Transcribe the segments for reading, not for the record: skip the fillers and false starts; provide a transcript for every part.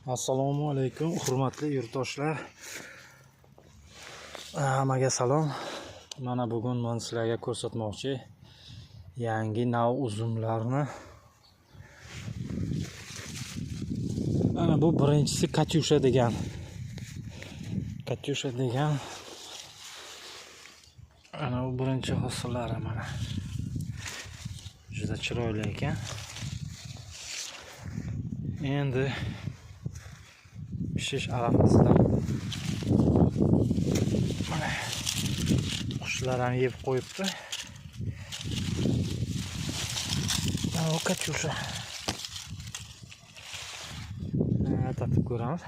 Assalomu alaykum hurmatli yurtdoshlar. Hammaga salom. Mana bugun men sizlarga ko'rsatmoqchi yangi nav uzumlarni. Mana bu birinchisi Katyusha degan. Katyusha degan. Ana bu birinchi hosillari mana. Juda chiroyli ekan. Endi pishish arafasida mana qushlar ham yeb qo'yibdi. Mana bu Katyusha. Tatib ko'ramiz.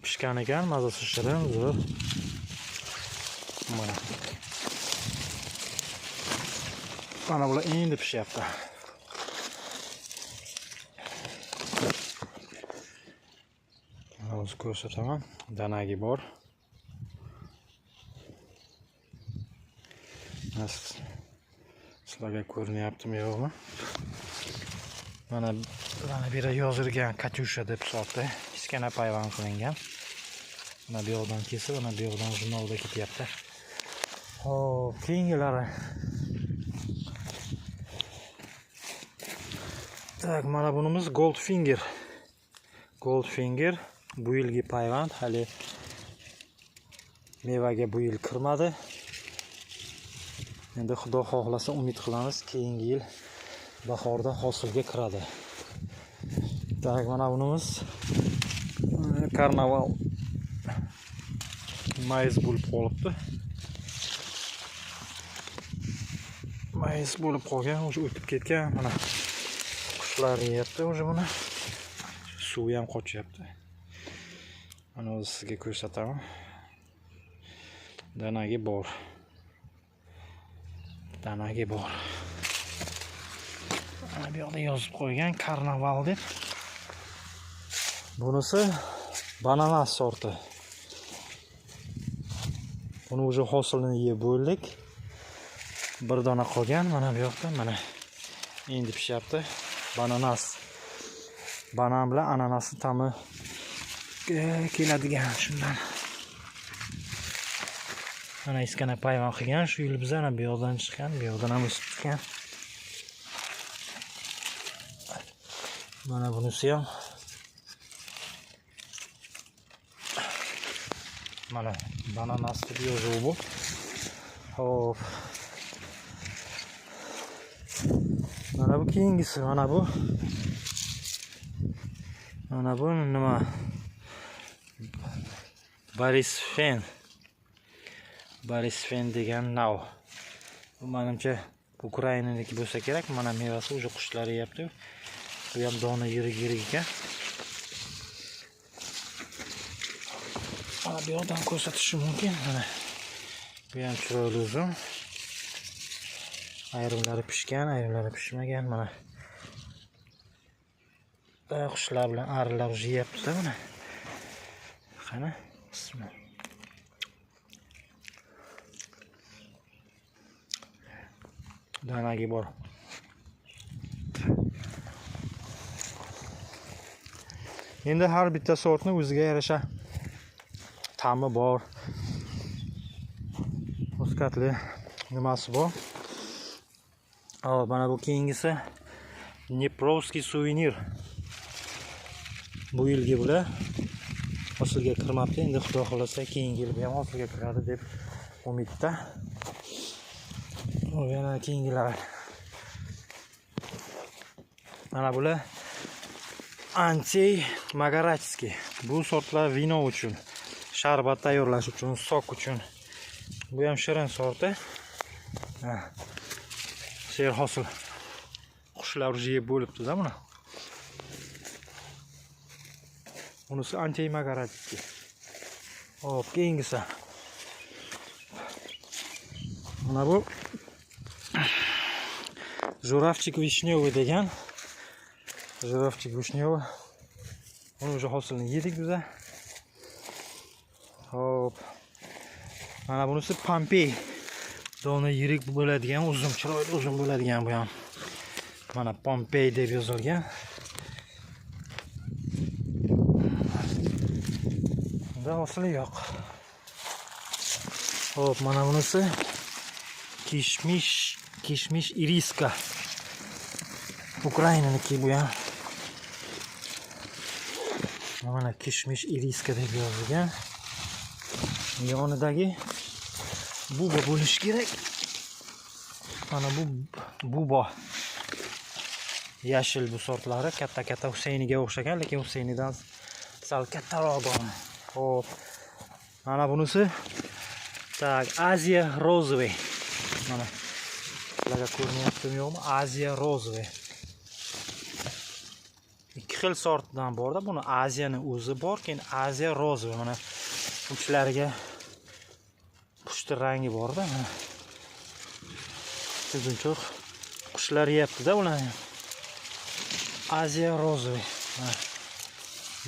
Pishgan ekan, mazasi shirin, zo'r. Mana. Mana bular endi pishyapti. Hozir ko'rsataman. Danagi bor. Sizlarga ko'rinyaptimi yo'qmi? Mana bu yerda yozilgan Katyusha deb sorti. Kichkina payvand qilingan. Mana bu yoqdan kesib, mana bu yoqdan jurnalda ketyapti. Xo'p, keyingilari. Tak, mana bunimiz Goldfinger. Goldfinger bu yilgi payvand, hali mevaga bu yil kirmadi. Endi Xudo xohlasa umid qilamiz, keyingi yil bahorda hosilga kiradi. Tak, mana bunimiz Karnaval mayiz bo'lib qolibdi. Mayiz bo'lib qolgan, o'sha o'tib ketgan. Mana qushlar yeyapti o'sha buni. Suvi ham qochyapti. Mana o'zi sizga ko'rsataman. Danagi bor. Danagi bor. Mana bu yoqda yozib qo'ygan Karnaval deb. Bunisi bananas sorti. Buni o'sha hosilini yeb bo'ldik. Bir dona qolgan mana bu yoqda, mana endi pishyapti. Bananas. Banan bilan ananasning ta'mi keladigan shundan. Mana iskana payvand qilgan shu yil biz ana bu yoqdan chiqqan, bu yoqdan ham o'sib chiqqan. Mana bunisi ham mana bananas deb yozuv bu. Xo'p. Mana bu keyingisi, mana bu. Mana bu nima? Borisfen. Borisfen degan nav. Bu menimcha Ukrainaniki bo'lsa kerak. Mana mevasi o'sha qushlar yeyapti. Bu ham dona yirik-yirik ekan. Mana bu yoqdan ko'rsatishim mumkin. Mana bu ham chiroyli uzum. Ayrimlari pishgan, ayrimlari pishmagan. Mana qushlar bilan arilar yeyapti buni. Qani? Bismillah. Danagi bor. Endi har bitta sortni o'ziga yarasha ta'mi bor. Muskatli nimasi bor. Mana bu keyingisi Dneprovskiy suvenir. Bu yilgi bular hosilga kirmabdi. Endi Xudo xolasa keyingi yil bu ham hosilga kiradi deb umidda. Yana keyingilari. Mana bular Antey Magarachskiy. Bu sortlar vino uchun, sharbat tayyorlash uchun, sok uchun. Bu ham shirin sorti. Serhosil. Qushlar yeb bo'libdi-da buni. Bunisi Antey Magarachskiy. Hop, keyingisi. Mana bu Журавчик вишневый degan. Журавчик вишневый. Buni o'sha hosilini yedik biz. Hop. Mana bunisi Pompey. Dona yirik bo'ladigan uzum, chiroyli uzum bo'ladigan bu ham. Mana Pompey deb yozilgan. Bunda hosili yo'q. Xo'p, mana bunisi kishmish iriska. Ukrainaniki bu ham. Mana kishmish iriska deb yozilgan. Yonidagi buba bo'lishi kerak. Mana bu buba. Yashil bu sortlari katta-katta Husayniga o'xshagan, lekin Husaynidan sal kattaroq dona. Xo'p. Mana bunisi tak Aziya розовый. Mana sizlarga ko'rinyaptimi yo'qmi? Aziya розовый. Ikki xil sortdan borda, buni Aziyani o'zi bor, keyin Aziya розовый. Mana uchlariga pushti rangi borda, mana. Ko'pincha qushlar yeyapti-da ularni. Aziya розовый. Mana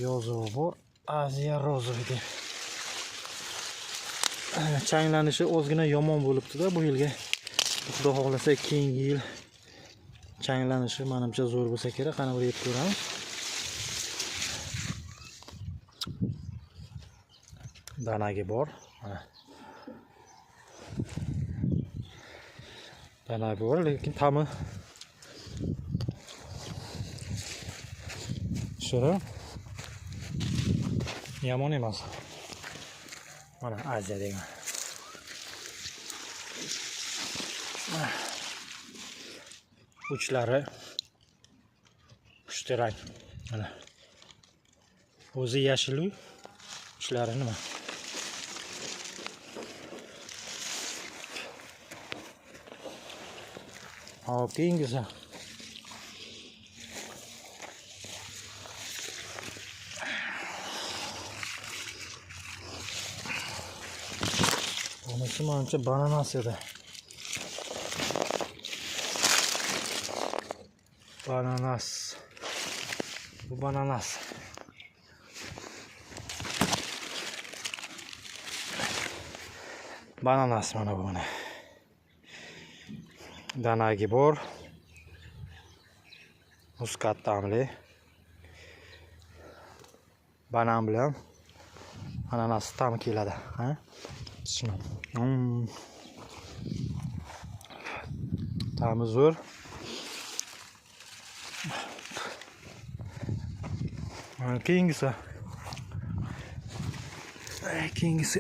yozuvi bor. Aziya розовый deb. Changlanishi ozgina yomon bo'libdi-da bu yilga. Xudo xohlasa keyingi yil changlanishi menimcha zo'r bo'lsa kerak. Qani bir yeb ko'ramiz. Danagi bor. Mana. Danagi bor, lekin ta'mi shirin. Yomon emas. Mana Aziya degan. Uchlari pushti rang. Mana. O'zi yashil, uchlari nima? Hop, keyingisi. Bunisi manimcha bananas edi. Bananas. Bu bananas. Bananas mana bu mana. Danagi bor. Muskat ta'mli. Banan bilan ananas ta'mi keladi, ha? Ta'mi zo'r. Mana keyingisi. Keyingisi.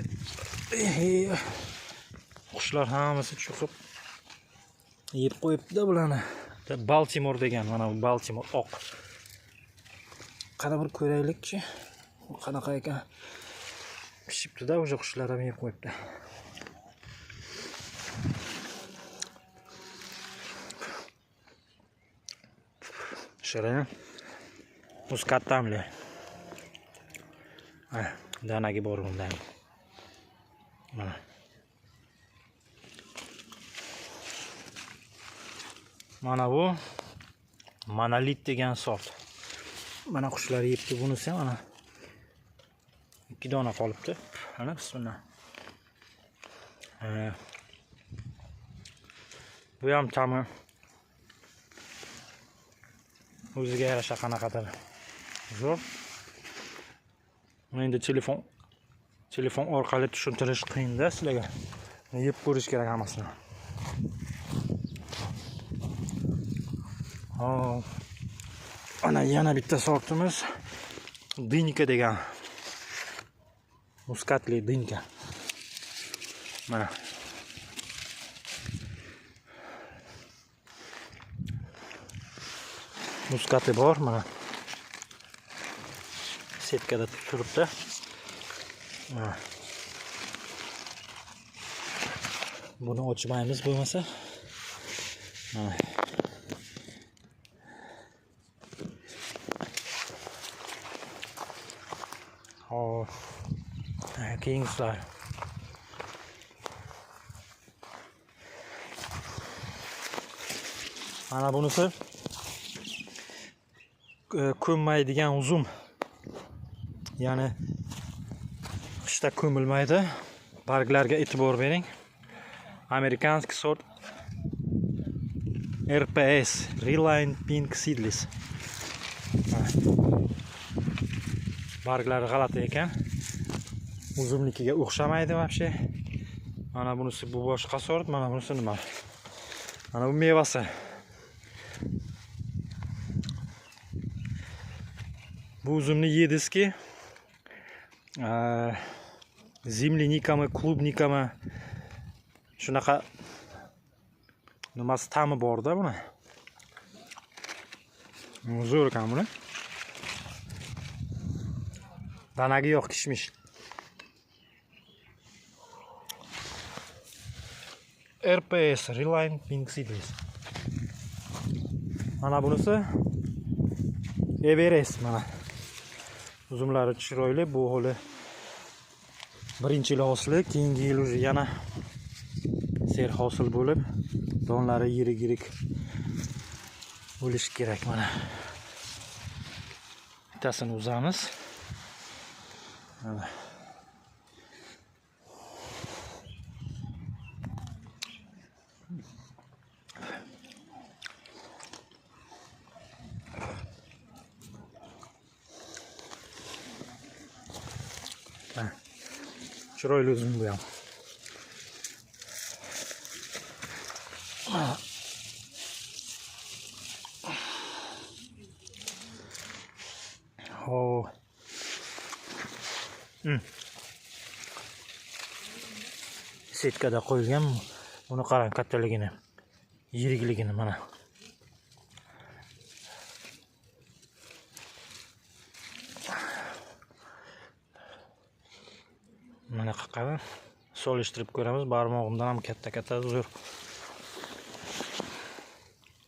Qushlar hammasi cho'qib yeb qo'yibdi-da bularni. Baltimore degan, mana bu Baltimore oq. Qani bir ko'raylikchi. Qanaqa ekan? Pishibdi-da, o'sha qushlar ham yeb qo'yibdi. Shirin. Muskat ta'mli. Danagi bor bunda ham. Mana. Mana bu monolit degan sort. Mana qushlar yebdi bunisi ham, mana. 2 dona qolibdi. Mana bismillah. Bu ham ta'mi o'ziga yarasha qanaqadir zo'r. Endi telefon orqali tushuntirish qiyinda sizlarga. Yeb ko'rish kerak hammasini. Hop. Ana yana bitta sortimiz Dinka degan. Muskatli dinka. Mana. Muskati bor mana. Setkada turibdi. Mana. Buni ochmaymiz bo'lmasa. Mana. Hop. Keyingislar. Mana bunisi ko'mmaydigan uzum. Ya'ni qishda ko'milmaydi. Barglarga e'tibor bering. Американский sort RPS, Reline Pink Seedless. Barglari g'alati ekan. Uzumnikiga o'xshamaydi вообще. Mana bunisi bu boshqa sort, mana bunisi nima? Mana bu mevasi. Bu uzumni yedizki, zemlenikami, klubnikami shunaqa nimasi ta'mi bor-da buni. Zo'r ekan buni. Danagi yo'q, kishmish. RPS, Reline Pink Seedless. Mana bunisi Everest mana. Uzumlari chiroyli, bu holi birinchi yil hosili, keyingi yil уже yana serhosil bo'lib, donlari yirik-yirik bo'lishi kerak mana. Bittasini uzamiz. Mana. Chiroyli uzum bu ham. Hop. Setkada qo'yilgan. Buni qarang kattaligini, yirikligini mana. Mana qaqani solishtirib ko'ramiz. Barmog'imdan ham katta-katta zo'r.